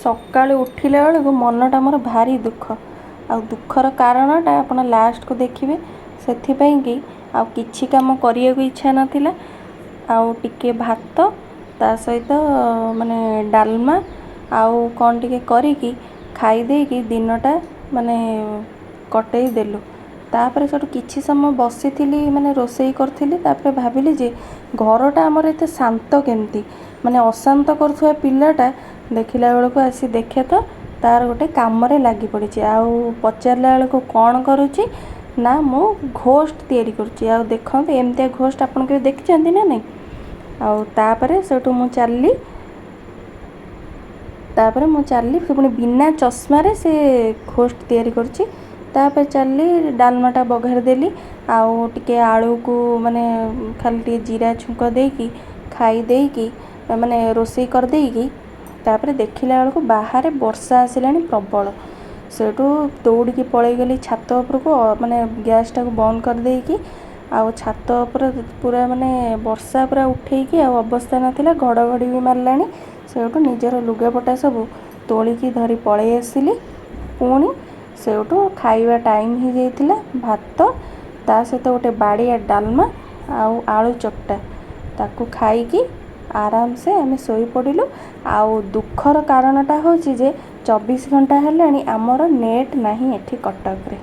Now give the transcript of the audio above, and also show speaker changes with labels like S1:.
S1: ସକାଳୁ ଉଠିଲା ବେଳକୁ ମନଟା ମୋର ଭାରି ଦୁଃଖ। ଆଉ ଦୁଃଖର କାରଣଟା ଆପଣ ଲାଷ୍ଟକୁ ଦେଖିବେ। ସେଥିପାଇଁ କି ଆଉ କିଛି କାମ କରିବାକୁ ଇଚ୍ଛା ନଥିଲା। ଆଉ ଟିକେ ଭାତ, ତା ସହିତ ମାନେ ଡାଲମା ଆଉ କ'ଣ ଟିକେ କରିକି ଖାଇ ଦେଇକି ଦିନଟା ମାନେ କଟେଇ ଦେଲୁ। ତାପରେ ସେଠୁ କିଛି ସମୟ ବସିଥିଲି, ମାନେ ରୋଷେଇ କରୁଥିଲି। ତାପରେ ଭାବିଲି ଯେ ଘରଟା ଆମର ଏତେ ଶାନ୍ତ କେମିତି? ମାନେ ଅଶାନ୍ତ କରୁଥିବା ପିଲାଟା ଦେଖିଲା ବେଳକୁ ଆସି ଦେଖେ ତ ତାର ଗୋଟେ କାମରେ ଲାଗି ପଡ଼ିଛି। ଆଉ ପଚାରିଲା ବେଳକୁ କ'ଣ କରୁଛି ନା, ମୁଁ ଘୋଷ୍ଟ ତିଆରି କରୁଛି। ଆଉ ଦେଖନ୍ତୁ, ଏମିତିଆ ଘୋଷ୍ଟ ଆପଣ କେବେ ଦେଖିଛନ୍ତି ନା ନାହିଁ? ଆଉ ତାପରେ ସେଠୁ ମୁଁ ଚାଲିଲି। ତାପରେ ମୁଁ ଚାଲିଲି। ସେ ପୁଣି ବିନା ଚଷମାରେ ସେ ଘୋଷ୍ଟ ତିଆରି କରୁଛି। ତାପରେ ଚାଲିଲି, ଡାଲମାଟା ବଘାରି ଦେଲି ଆଉ ଟିକେ ଆଳୁକୁ ମାନେ ଖାଲି ଟିକେ ଜିରା ଛୁଙ୍କ ଦେଇକି ଖାଇ ଦେଇକି, ମାନେ ରୋଷେଇ କରିଦେଇକି, ତାପରେ ଦେଖିଲା ବେଳକୁ ବାହାରେ ବର୍ଷା ଆସିଲାଣି ପ୍ରବଳ। ସେଇଠୁ ଦୌଡ଼ିକି ପଳେଇଗଲି ଛାତ ଉପରକୁ, ମାନେ ଗ୍ୟାସ୍ଟାକୁ ବନ୍ଦ କରିଦେଇକି। ଆଉ ଛାତ ଉପରେ ପୁରା ମାନେ ବର୍ଷା ପୁରା ଉଠେଇକି ଆଉ ଅବସ୍ଥା ନଥିଲା, ଘଡ଼ଘଡ଼ି ବି ମାରିଲାଣି। ସେଇଠୁ ନିଜର ଲୁଗାପଟା ସବୁ ତୋଳିକି ଧରି ପଳେଇ ଆସିଲି। ପୁଣି ସେଇଠୁ ଖାଇବା ଟାଇମ୍ ହେଇଯାଇଥିଲା। ଭାତ, ତା ସହିତ ଗୋଟେ ବାଡ଼ିଆ ଡାଲମା ଆଉ ଆଳୁ ଚକଟା, ତାକୁ ଖାଇକି ଆରାମସେ ଆମେ ଶୋଇପଡ଼ିଲୁ। ଆଉ ଦୁଃଖର କାରଣଟା ହେଉଛି ଯେ 24 ଘଣ୍ଟା ହେଲାଣି ଆମର ନେଟ୍ ନାହିଁ ଏଠି କଟକରେ।